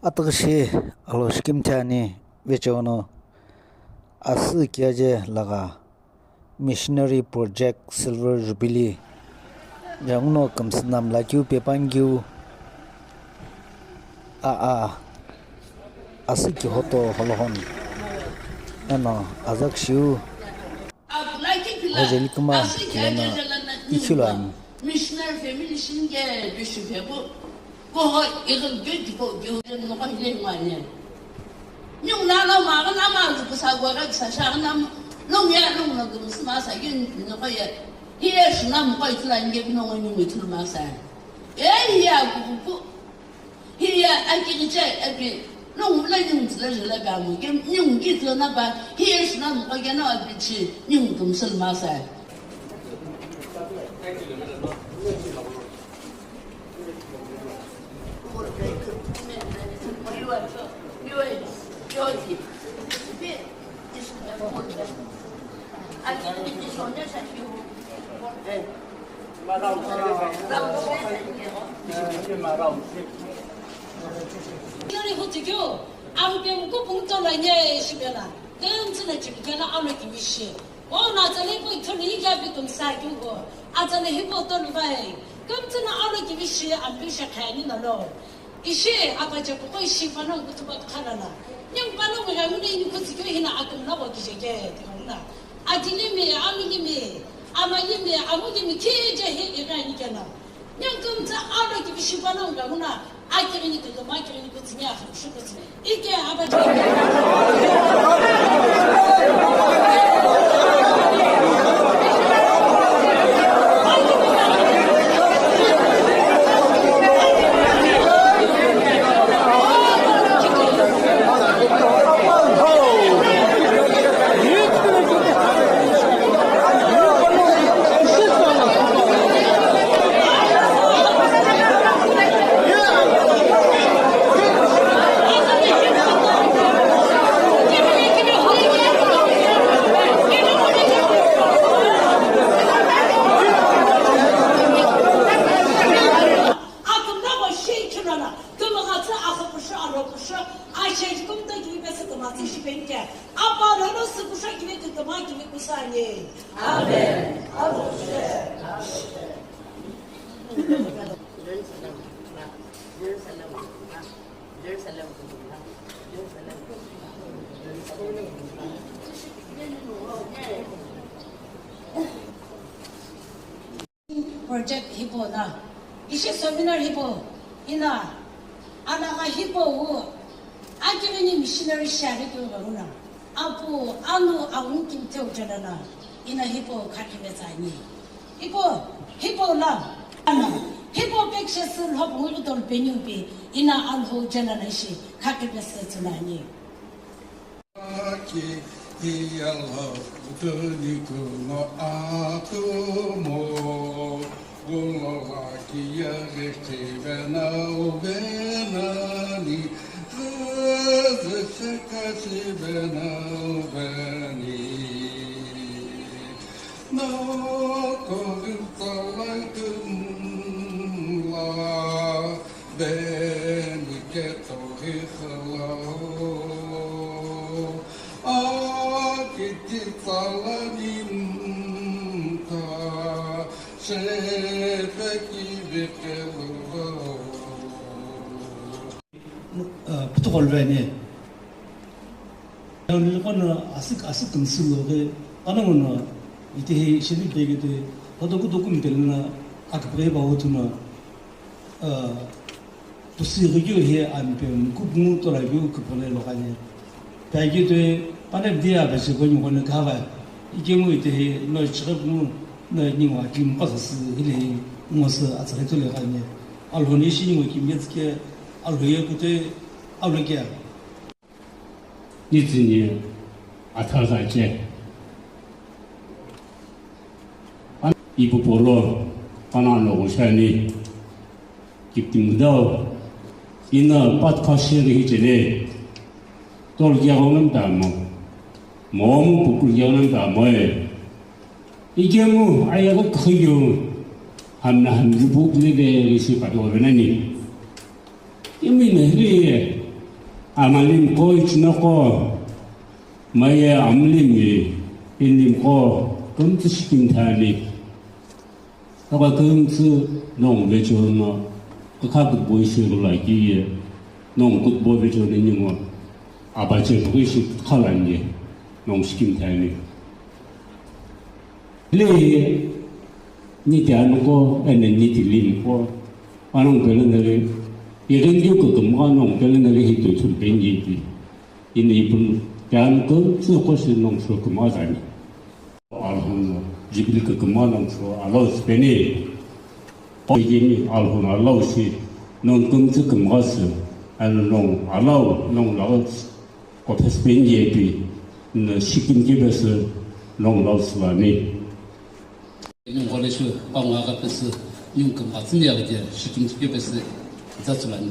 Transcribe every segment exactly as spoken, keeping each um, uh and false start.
Atughi shi alo shikimthi ani vecheo no asü kiyaje laga Missionary Project Silver Jubilee yanguno kümsü namlakeu pepangiu a a asü kihoto holohon eno azak shiu. Hoje ele kuma kilana ikhilo ani. Missionary family shinge bishu phepu. Koho igil gyo dipo gyo den no ko hile ngwane. Nyung na lo ma ga na ma lu sa gwa ga sa sha na long ya long no gum sma sa yin no ko ye. Hiye shina mo ko itla nge bino ngo nyung itla ma sa. E hiya ku ku ku. Hiya akighiche api nongu mla nyungu tsüla jela pe amu ke nyungu ki tsüla na pa hiya shina mukha ke na api chi nyungu kümsü lü masa. Nani hutikyo, amu pe muku pungto la nye shibela, kümtsü na chimkela alo kivishi. O na tsale po ithulu ikya pi kümsa kyugo, atsale hipo tolu vai, kümtsü na alo kivishi ampi shakhayani nalo. Ishi apache puko ishi panongu kutuba khalala. Nyang panongu ya mune ini kutsikyo hina akum na wakijeke, tiyo na. Adilimi, amilimi, amalimi, amulimi, kije hi irani kena. Nyang kümtsü alo kivishi panongu ya muna, akirini kutuma, akirini kutsinya, khushi kutsinya. Ike apache. Akümla bo shi chunana, kümüghatsü axüpüsü, alhopüsü, asheji kümta kivi pesü kümatsü shipenike, apa lono süpüsü kivi küküma kivi kusani. Amen. Amen. Project hipau na, ishi seminar hipau, ina, anagha hipau wu, akighini missionary shiaghi keu ghenguno, apu, anu, aghungu kimtheu chenana, ina hipau khakimetsani. Hipau, hipau la, ana, hipau pekishe sü lhopu ngulu tolu peniupi, ina alhou chenana ishi khakimesetsünani. Ki iyalhou tuni kumo atumo, gulolaki yaghi kivenau venani, ghazü shekashi venau veni. Nokoghi tsalai kümla, Beni ketohi khalau, akiti tsalani mta, shepe kivi kelau. Putukolveni. Nilqono asü, asü kümsü lo ghi, panonguno itehi sheli peghi toi, hotoku toku mipeluna akipughi pa uthuno, ah, pusi ghi keu hi ampe mukupungu tola keu kupole lo kani. Peghi toi, pane dia bese koni koni kava, ikemu itehi no chighi pungu no ningu aki mukasü hile hi ngosü atsaghi tole kani. Alhoni shi ningu ki metsike, alhoye kutoi, alhokia. Nitsüni athaza che. Ipu polo panano kushani. Kiptimudau ina pat khashiri hichele. Tol kiagonam tamo. Momu pukul kiagonam tamo e. Ikemu ayaga khayo. Hamna hamju buk lebe rishi pato benani. Imina hiri ye, Amalimi qo ichinoqo, maye amulimi inimi qo kümtsü shikimthi ani. Aka kümtsü nongu vechehono kükha kütbo ishi ghulu aki ye, nongu kütbo vechehono ningu abache pügü ishi kükha lani ye, nongu shikimthi ani. Hile ye, niti anuko, ene niti limko, anong peleneri, ighingikeu kükümgha nongu peleneri hi toi thulu peni ye pi. Ini ipun pianu kümtsü koshi nongu sho kümgha zani. Alhou no, Jubilee kükümgha nongu sho allow sipeni. Oyemi Alhou no allow si, nongu kümtsü kümgha sü, eno nongu allow, nongu allow si. Ko phesü peni ye pi, no shikimthi pesü, nongu allow sü lani. Ningu gholo shu, pangu agha pesü, ningu kümgha tsüni aghi je, shikimthi pesü, itsa sü lani.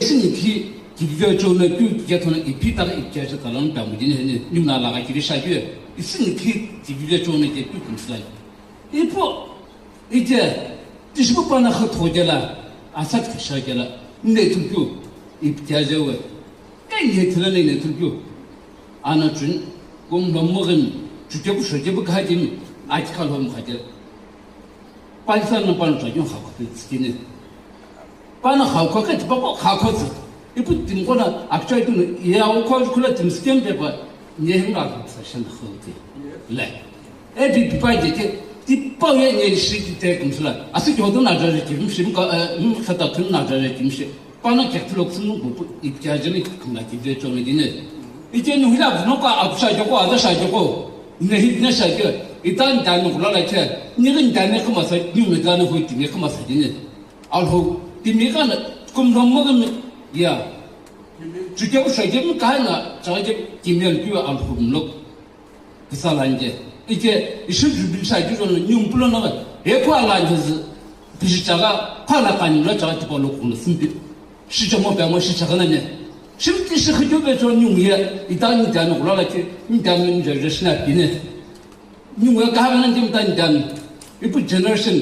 Ishi nikhi, kivive chono kyu, kivive chono ipi taghi ipi kiaje talan pamu dini heni, ningu na lagha kivi shakyu, ishi nikhi, kivive chono ke kyu kümsü lani. Ipo, ite, tishipu pana khatho kela, asak tisha kela, nde tukyu, ipi kiaje we. Keni ye thila nene thukyu. Ana chun, kum lo mugin, chukepu shokepu khatim, aji khalom khate. Pansa no pano chakyo khakho pe tsikine. Pana khakho ke tipa ko khakho tsi. Ipu tim kona, akchai tu, ya o kho khula tim skin pe pa, nye him ra sa shan khoti. Le. E pi pi pa je ke, tipa ye nye shi ki te kum sula. Asi kyo do na ja je kim shi, ka, eh, khata tun na ja je kim shi. Pana kekthulok sunu bupu ipi kiajeni kümla kive chonge dine. Ite nu hila vuno ka akusha joko, ada sha joko. Ne hit ne sha ke. Ita ntani kula la ke. Ni rin ntani kama sa, ni me ntani hoi timi kama sa dine. Alho, timi kana kum dhamma kami ya. Chuke ku sha ke mi kana, cha ke timi al kiwa alho mlok. Kisalanje. Ike, ishi Jubilee sha ju jono nyumpulo na, e kwa lanje zi, pishi chaga, kwa la kani la chaga tipo lo kuno simpi. Shi chamo pe mo shi chaga na ne. Shim ti shi khijo pe cho nyum ye, ita ni dano kula la ki, ni dano ni je shi na pine. Nyum ye ka ha na dim ta ni dano. Ipu generation,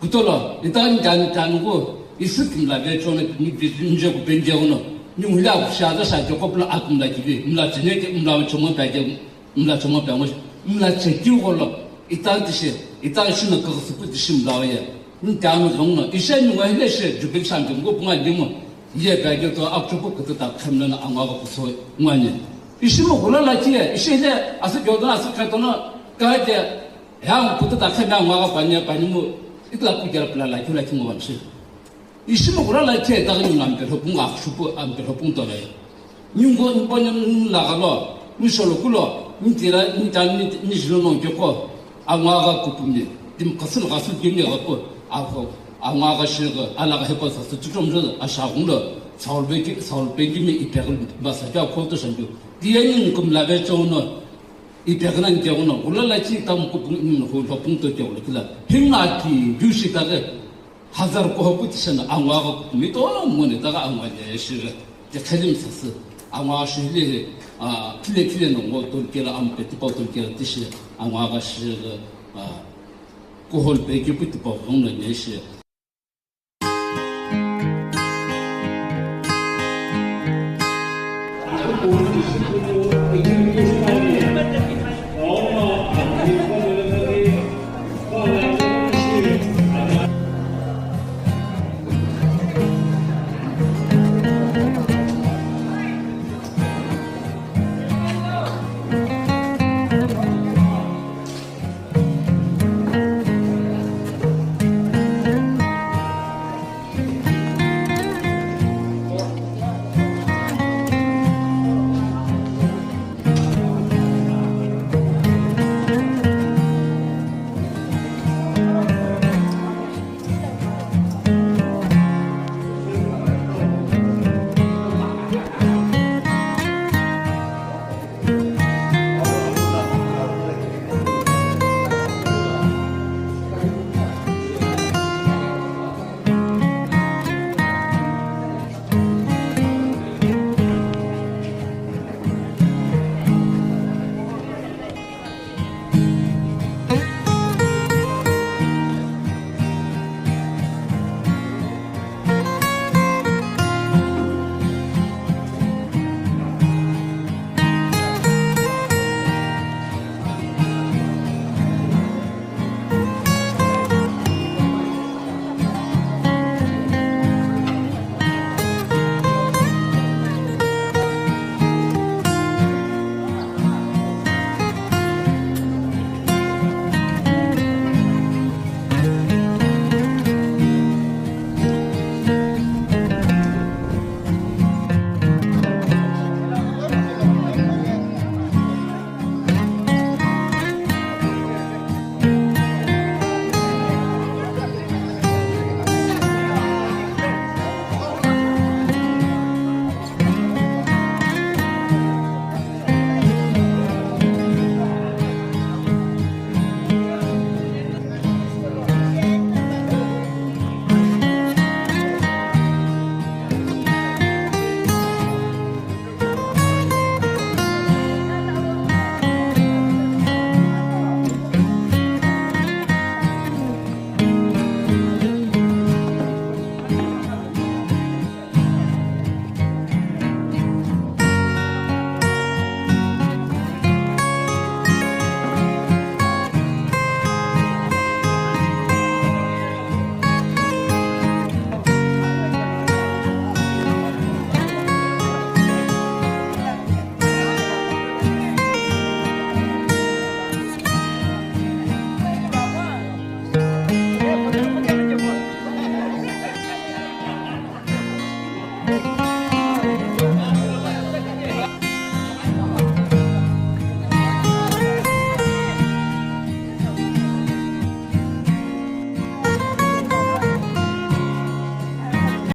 kutolo, ita ni dano dano ko, isi kim la ve cho ne, ni bi, ni je ku ben je uno. Nyum la ku sha da sha jo ko pla akum la ki bi, mla chine ke, mla chamo pe ke, Mla chama pe angu, mla chekiu gholo, ita tishi, ita shino kagsupu tishi mla ye. Nta anu gongno, ishe nunga hile she, Jubilee shangi ngo punga limo, ye pe ke to, akchupu kutu ta khemna na angwa ko so, ngwani. Ishi mo gholo la ki ye, ishi hile, asu gyodo, asu katono, ka ke, ya mo kutu ta khemna angwa ko panya, panimo, itla ku gera pla la ki la ki mo wanshi. Ishi mo kula la khe ta ni ngam pe lhopung a shupu am pe lhopung to le. Ni ngo ni panya ni la ga lo, ni sholo kulo, ni tira, ni tan, ni, ni jilo no ke ko. Angwa ga kupumi, dim kasul ga su ke mi ga ko. A ko, angwa ga shi ga, ala ga he ko sa su tu chom jo, a sha gung lo, saul be ki, saul be ki mi ipe ba sa ka ko to shan ju. Di ye ni kum la be cho no, ipe ga nan ke no, kula la chi tam kupung ni ho lhopung to ke lo kila. Hing na ki, ju shi ta ge. Hazar ko hopu tishana angwa ko mi to mo ne ta ga angwa le shi re. Te khalim sa se. Angwa shi le, a, kile kile no ngo ton kela am pe tipa ton kela tishi angwa ga shi re, a, ko hol pe ke pu tipa hong le ne shi.